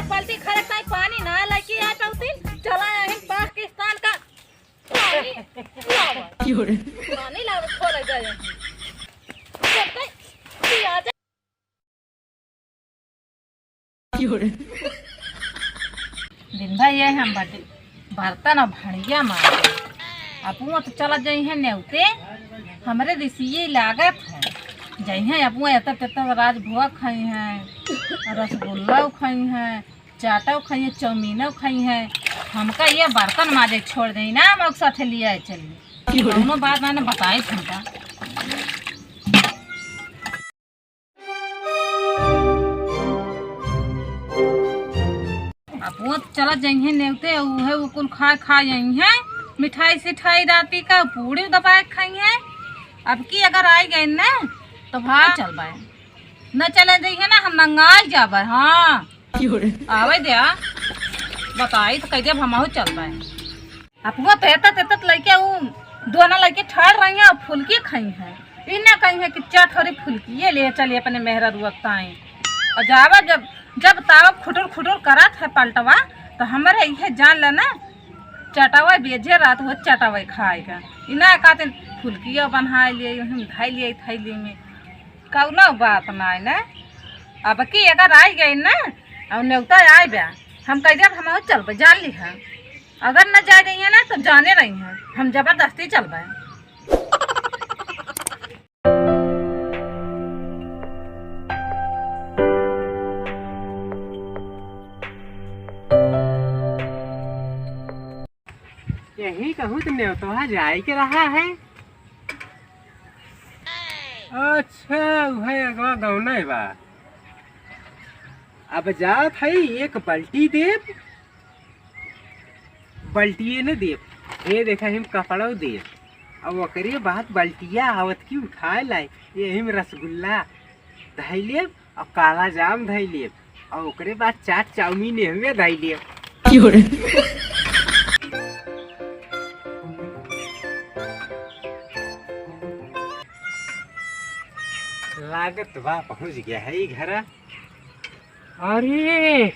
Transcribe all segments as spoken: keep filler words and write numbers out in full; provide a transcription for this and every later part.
बाल्टी खड़े ताई पानी ना लेके आ पाउती, चला आहिन पाकिस्तान का पानी लावा। क्यों रे? पानी लावा, छोड़ गए। चलते, पिया जा। क्यों रे? दिन भर ये हम बाटे बर्तन और भड़िया मार। अपू तो चला जाई है नेवते, हमरे रिसिये लागत है। जाई है अपू एत तेत राजभोग खाई है, रसगुल्ला खाई है, चाटो खाई है, चाउमीनो खाई है। हमका ये बर्तन माजे छोड़ देई ना, हम साथे लिया चली। क्यों रे? कौनो बात ना, ना बताई हमका। अब वो चला जइहें नेवते, उहे वो कुल खाए खा जइहें, मिठाई सिठाई राती का पूड़ी दबाए खाइहें। अब की अगर आई गए ना, तो भाग चल बाए, न चले जइहें ना, हम मंगाई जाबे। हाँ, आवे दे, बताई तो कह दे, अब हमहू चल बाए। अपना तो एतत एतत लइके उ दोना लइके ठाड़ रही है और फुलकी खाई है। ई ना कही है कि चट हरी फुलकी ये ले चली अपने मेहरा रुअक ताई। और जावा जब, जब तावा खुटुर खुटुर करत है पलटवा, तो हमरे इहे जान लेना चटवा बेजे रात हो चटवा खाएगा। ई ना कहते फुलकिया बनाए लिए, हम धई लिए थैली में, कौनो बात ना है ना। अब की अगर आई गई ना और नेवता आए बा, हम कह देब हम चलबे, जान ली है। अगर न जाए रही है ना, तो जाने रही है, हम जबरदस्ती चलबे। यही कहूँ तो नेवतवा जाए के रहा है। अच्छा, उहे अगवा गौना बा। अब जात हई, एक बाल्टी देब, बाल्टिए न देब, ए देखा, हम कपड़ो देब। अब ओकरे बाद बाल्टिया आवत की उठाए लाई, यही में रसगुल्ला धई लेब और काला जाम धई लेब और ओकरे बाद चाट चाउमीन एहमे धई लेब। क्यों रे? लागत बा पहुँच गया है ई घरा। अरे,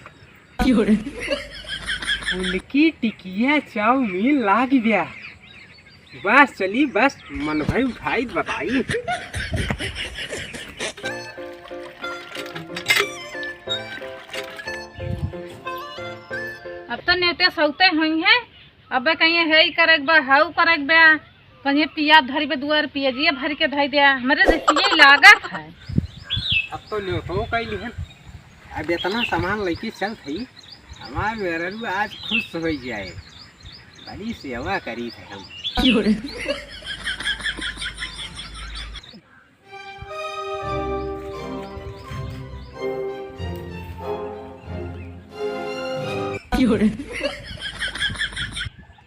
क्यों रे? फुलकी टिकिया चाउमीन लाग गया। बस चली, बस मन भई उठाई त बताई। अब तो नेवते सौते हुई हैं, अबे कहिए हे ई करे के बा, हऊ करे के बा, कहिए पियाज धरी बे दुआर पियाजिए भर के धई दे, हमरे रिसिये लागत है। अब तो नेवतो कैली हन, अब इतना सामान लेके चलत हई, हमार मेहरारू आज खुश हो जाए, बड़ी सेवा करी थे हम।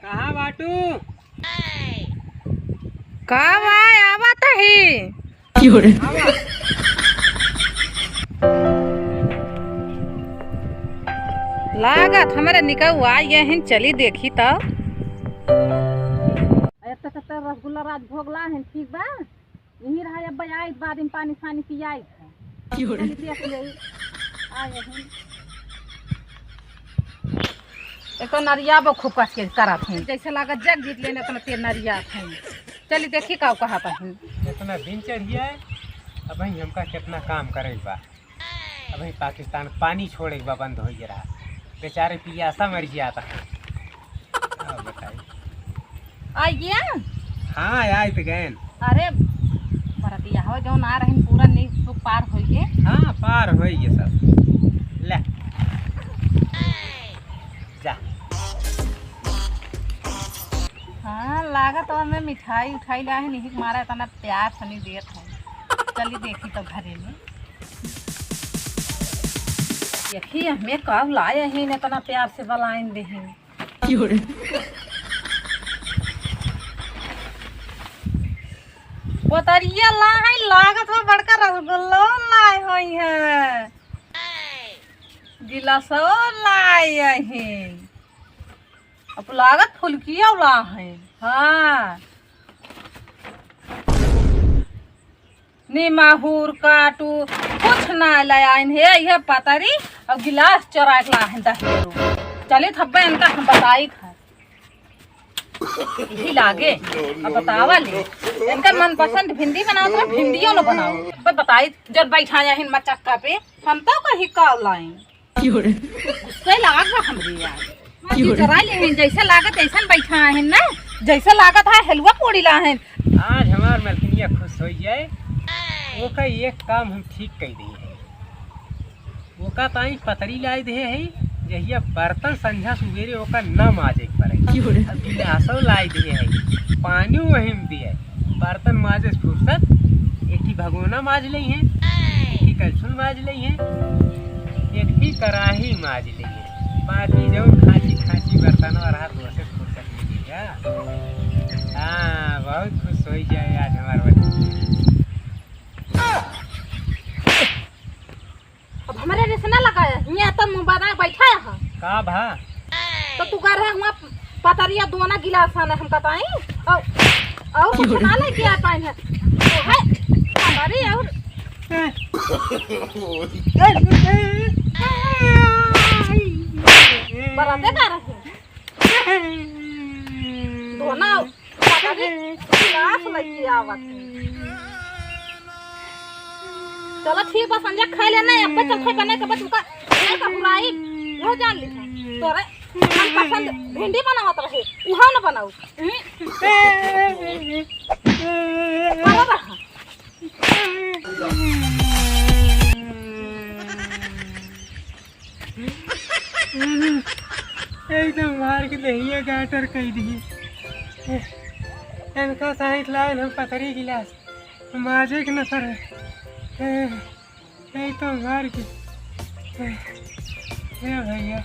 कहाँ बाटू? का भाई, आवत ही। लागत हमरे निकऊ आई गए हैं, चली देखी तो। अरे तो, तो, तो रसगुल्ला राजभोग ला हैं, ठीक बा? यहीं रहा, अब आई बाद में पानी सानी पियाई है। चली देख ले, आए हैं। एक तो नरिया बो खूब कस के करत हैं। जैसे लागत जग जीत लेने, इतना तेल नरिया हैं। चली देखी का कहा पाही। इतना दिन चढ़िया है, अब हमका कितना काम करे बा। अबही पाकिस्तान पानी छोड़े के बा, बंद होइ गया रहा। बेचारे पियासा मर जाता है। अब बताई। आ गया? हाँ, आए तो गए। अरे, बरतिया हो जौन आ रहे पूरा नीक सुख पार होइ गए। हाँ, पार होइ गए सब। ले। जा। हाँ, लागत हमें मिठाई उठाई लाए हैं, नहीं मारा इतना प्यार सनी देत है। चली देखी तो घरे में। देखी हमें का लाए हैं, इतना प्यार से बलाइन दे हैं। पोतरिया ला है, लागत हो बड़का रसगुल्ला लाए होई है, गिलासो लाए हैं। अब लागत फुलकिया ला है। हाँ। निमाहुर काटू, कुछ ना ले आइन है, यह पतरी और गिलास चोराइ के लाहिन दस रुपये। चलित हब्बे इनका हम बताइत है। यही लागे। अब बतावा ले। इनका मनपसंद भिंडी बनाओ तो भिंडियो न बनाओ। अब बताइत, जब बैठा आहिन मचक्का पे, हम तो कहीं का लाइन। गुस्से लाग बा हमरे यार। जी चोराइ लेहिन, जैसे लागत ऐसन बैठा आहिन ना, जैसे लागत है हलवा पूड़ी लाहिन। आज हमार मलकिनिया खुश होइ जाए, ओका एक काम हम ठीक कइ देई है। ओका ताई पतरी लाइ देहे है, जहिया बर्तन संझा सुबेरे ओका ना माजे के पड़े। अब गिलासो लाइ देहे है, पानियो वहीं में दिए, बर्तन माजे से फुर्सत, एक ठी भगोना माज लेई है, एक ठी कलछुल माज लेई है, एक ठी कराही माज लेई है। बाकी जौन खांची खांची बर्तन रहा तो से फुर्सत मिली है। हाँ, बहुत खुश होइ जाए आज हमार बच्ची। अब हमरे रिस ना लगाए, हियाँ तो मुँह बना बैठा है। का भा? तो तू कर रहे हुआ पतरिया दोना गिलास आने हम बताई। औ, औ कुछ ना लेके आ पाए हैं। तो है, पतरी और बराते का रहे। दोना पता नहीं, गिलास लेके आवत है। चलो ठीक बा, संजय खाइ लेना, अब्बे चल खाइ बने के बाद उनका, उनका बुराई, वो जान ली। तोरे मनपसंद भिंडी बनावत रहे, उहाँ न बनाऊ। हम्म। एकदम मार के दहिया गाटर कइ दिही। इनका साइड लाइन हम पतरी गिलास माजे के न पड़े। यही तो मार के। ए भैया,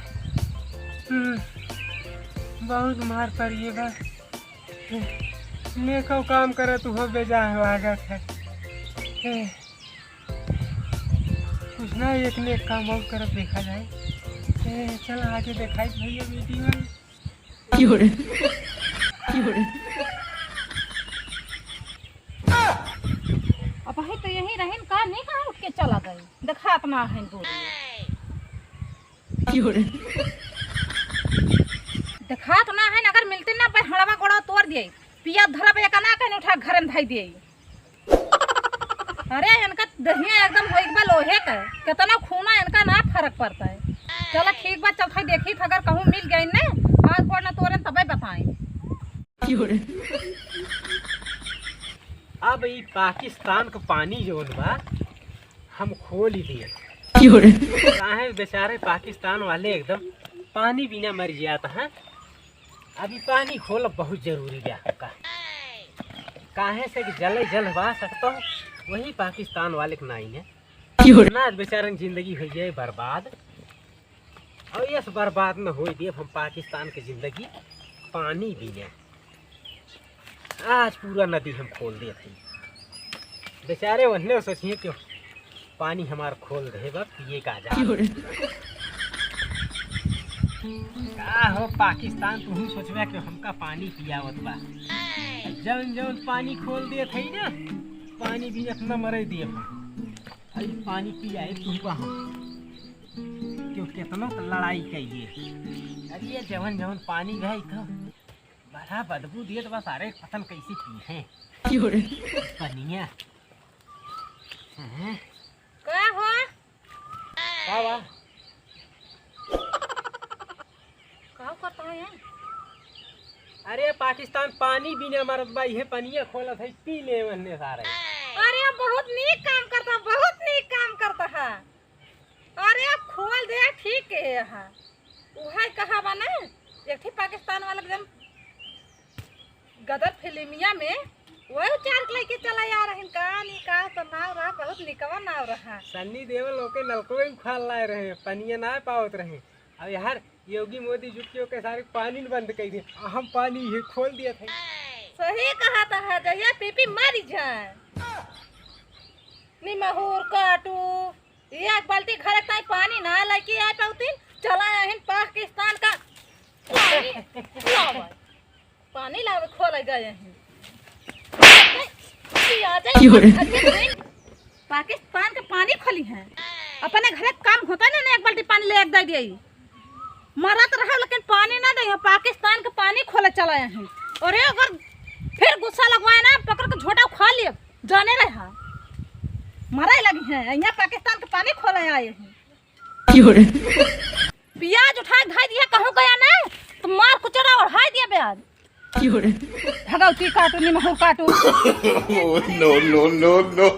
हम्म, बहुत मार पड़ी है बा। नेको काम करत हो बेजा लागत है। ए, कुछ ना, एक ने एक काम और करत देखा जाए। ए, चल आगे देखाई भैया वीडियो में। अब भाई तो यही रहिन का, नहीं कहाँ उठ के चला गए, देखात ना है दूर। देखात ना है, अगर मिलती ना, भाई हड़वा गोड़ा तोड़ दिए, पिया धरब एक ना कहीं उठा घर में धई दिए। अरे, इनका दहिया एकदम होइक बा लोहे का, केतना खूना इनका ना फरक पड़ता है। चला ठीक बा, चल खाई देखी, अगर कहूँ मिल गई ना, हाथ गोड़ ना तोड़े, तबे बताई। अब ई पाकिस्तान क पानी जौन बा, हम खोल ही दिए। काहे बेचारे पाकिस्तान वाले एकदम पानी बिना मर जात हैं। अभी पानी खोलब बहुत जरूरी बा हमका। काहे से कि जले जल बा सकता हूँ, वही पाकिस्तान वाले के नाई है। ना बेचारन जिंदगी हो जाए बर्बाद। और यस बर्बाद न होई देब हम पाकिस्तान के जिंदगी पानी बिना। आज पूरा नदी हम खोल देत हई। बेचारे वहने सोचिए कि पानी हमार खोल दे बा, पिए का जा। का हो पाकिस्तान, तुहू सोचबे कि हमका पानी पियावत बा। जौन जौन पानी खोल देत हई ना, पानी भी इतना मरे देब हम। अरे पानी पियाए तू बा हम। क्यों केतनो लड़ाई कइले। अरे ये जवन जवन पानी रही तो बड़ा बदबू दिए तो बस सारे पतन कैसे पी हैं। क्यों रे? पनिया। हैं? का हो? का बा? का करता है? अरे पाकिस्तान पानी बिना मरत बा, इहे पनिया खोलत है, पी ले वहने सारे। अरे बहुत नीक काम करता, बहुत नीक काम करता है। अरे खोल दे, ठीक है यहाँ। उहे कहा बा ना, एक ठे पाकिस्तान वाला एकदम गदर फिल्मिया में वही चार के लेके चला आ रहिन का, नी का तो नाव रहा, बहुत निकवा नाव रहा। सन्नी देओल ओके नलकवे उखाड़ लाए रहे, पनिया ना पावत रहे। अब यार योगी मोदी जुट के ओके सारे पानी न बंद कर दे, हम पानी ये खोल दिया था। सही कहा था, जहिया पीपी मरी जाए। निमहूर काटू, एक बाल्टी घर ताई पानी ना लेके आ पाउती, चला आहिन पाकिस्तान का पानी लावे। पानी लावे खोले गए हैं। कि आ जाए क्यों रे? पाकिस्तान का पानी खोली है, अपने घरे काम होता ना, ना एक बाल्टी पानी ले एक दे दिए। मरत रहो लेकिन पानी ना दे, पाकिस्तान के पानी खोले चला आए हैं। अरे अगर फिर गुस्सा लगवाए ना, पकड़ के झोटा उखाड़ लिए, जाने रहे हाँ। मरे लगी हैं, यहाँ पाकिस्तान के पानी खोले आए हैं। क्यों रे? प्याज उठाए धाई दिया, कहूँ गया ना, तो मार कुचड़ा ओढ़ाए दिया प्याज। क्यों रे? भगवती काटू, निमहू काटू। Oh, no, no, no, no।